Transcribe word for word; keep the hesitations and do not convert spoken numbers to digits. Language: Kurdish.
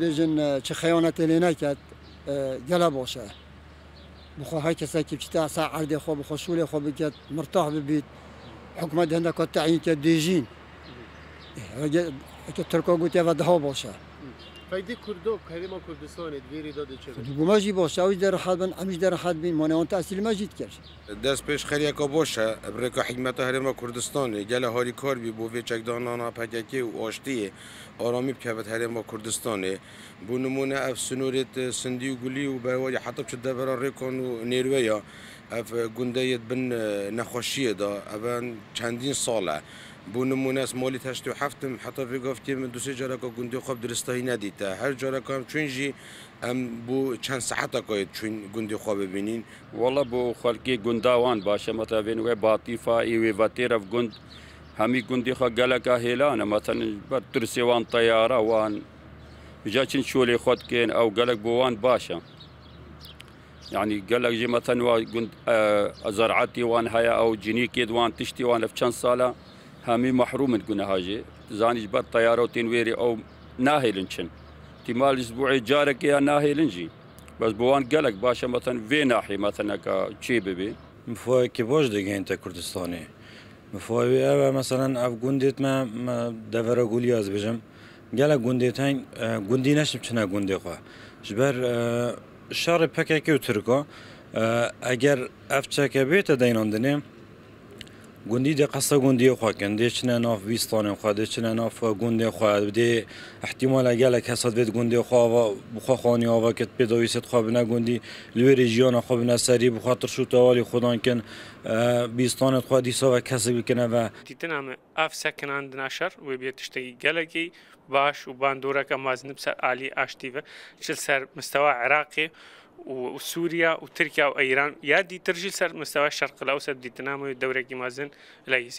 Bêjin, e, çi xeyanetê lê neket, e, gele baş e. Bi xwe her kesekî biçîte ser erdê xwe, bi xwe şûlê xwe biket, mirtah bibît. Hikûmet hindeka teyîn ke dêjîn. E, heke, heke Tirka gotiye ve daha baş e. Feydê Kurdo, herêma Kurdistanê di vê rê de diçe be? Di guma jî baş e, ew jî dê rehet bin, em jî dê rehet bin, mane wan tesîl me jî dikir. Dest pêş xeriyeka baş e, bi rêka hikûmeta Herêma Kurdistanê, gele harîkar bî bo vê çekdanana P K K û aştiyê, aramî bikevit Herêma Kurdistanê. Bo nimûne ev sinorêt Sindî û Gulî û Bewarî heta biçe devera Rêkan û Nêrweya, ev gundeyêt bin, e, nexweşiyê de, ev çendîn sal e. Bo nimûne ez malî heştê û heft im, heta vê gavkê min du sê careka gundê xwe bi diristahî nedîte. Her careka em çûn jî, em bo çend saeteka yê diçûn gundê xwe bibînîn. Wala bo xelkê gunda wan baş e, mesela vên wê Batîfa, ê wê Vetêr, ev gund, hemî gundê xwe geleka hêlan e, mesela ji ber tirsê wan teyara wan, ji çin şolê xwe dikin, ew gelek bo wan baş e. Yanî gelek jî mesela wa gund, e, zer'etî wan heye, ew cinîkê di wan tiştî wan ev çend sala hemî mehrûm in guneha jê. Zanî ji ber teyara û tên wêrê ew nahêlin çin. Tîmal ji bo ê carekê ya nahêlin jî. Bes bo wan gelek baş e, meten vê nahê, meten eka çê bibê. Mifayeke baş digihînte Kurdistanê. Mifa wê ev e, meselen, ev gundêt me, me devera Gulî ez bijim. Gelek gundêt heyn, e, gundî neşin çine gundê xwe. Ji ber, e, şerê P K K û Tirka, e, eger ev çeke bête deynandinê, gundî dê qesta gundiyê xwe kin, dê çine nav bîstanên xwe, dê çine nav gundê xwe, dê ihtimale gelek hesa divê gundê xwe ava, bi xwe xanî ava ket, pêdawîsêt xwe bine gundî, li wê rê jiyana xwe bine serî, bi xwe tirş û tewalî xwedan kin, e, bîstanêt xwe dîsa ve kesik bikine ve. Dîtina me, ev sekinandina şer wê bê tiştekî gelekî baş û bandoreke mezin bi ser alî aştî ve, çi li ser mistewa Iraqê û, û Sûriya û Tirkiya û Îran ya dîtir jî li ser mistewa Şerqil Ewset dîtina me wê dewrekî mezin leyîs.